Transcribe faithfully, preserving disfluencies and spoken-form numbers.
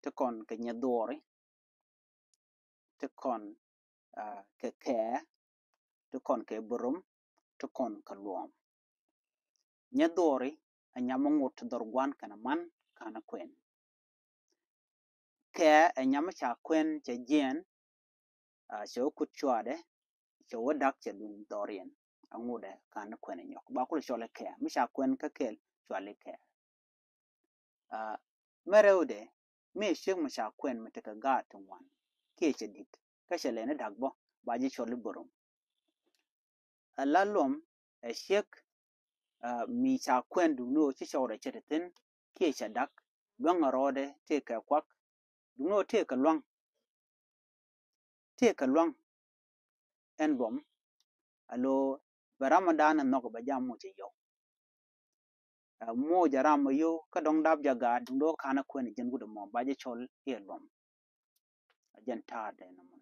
ti kɔn kɛ nyɛ dhuɔri, ti kɔn, ah, kɛ kɛɛ, ti kɔn kɛ burum, ti kɔn kɛ luɔm. Nyɛ dhuɔri ɛ nyam mi ŋut dhɔr guan kɛnɛ man kanɛ kuɛn. Kɛɛ ɛ nyam mi ca kuɛn cɛ jiɛn, ah, cɛ wä kut cuaadɛ, cɛ wä dak cɛ duŋ dhɔriɛn. Ɛ ŋutdɛ kanɛ kuɛn ɛ nyɔk. Ba kulɛ cɔl ɛ kɛɛ, mi ca kuɛn kä kɛl cuali kɛɛ. Ah, mɛ rɛwdɛ, mi ciek mi ca kuɛn mi tekɛ gaat ti ŋuan kiɛ cɛ dit, kä cɛ lɛni dak bä, ba ji̱ cɔl i̱ burum. Ɛ la luɔm ɛ ciek, ah, mi ca kuɛn duŋni ɣöö ci cɔwdɛ cɛ ti thi̱n kiɛ cɛ dak, luaŋ ɛ rɔɔdɛ tëëkɛ kuak, duŋni ɣöö tëëkɛ luaŋ, tëëkɛ luaŋ ɛn luɔm. Alo bɛ ram ɛ da̱a̱n ɛ nhɔk bɛ jam moc ɛ yɔw. Ɛ moc ɛ ram ɛ yɔw kä dɔ̱ŋ dap jɛ gaat duŋni ɣöö kanɛ kuɛn ɛ jiɛn wut ɛmɔ ba jɛ cɔl i̱ ɛ luɔm. Ɛ jɛn ta̱a̱dɛ nɔmɔ.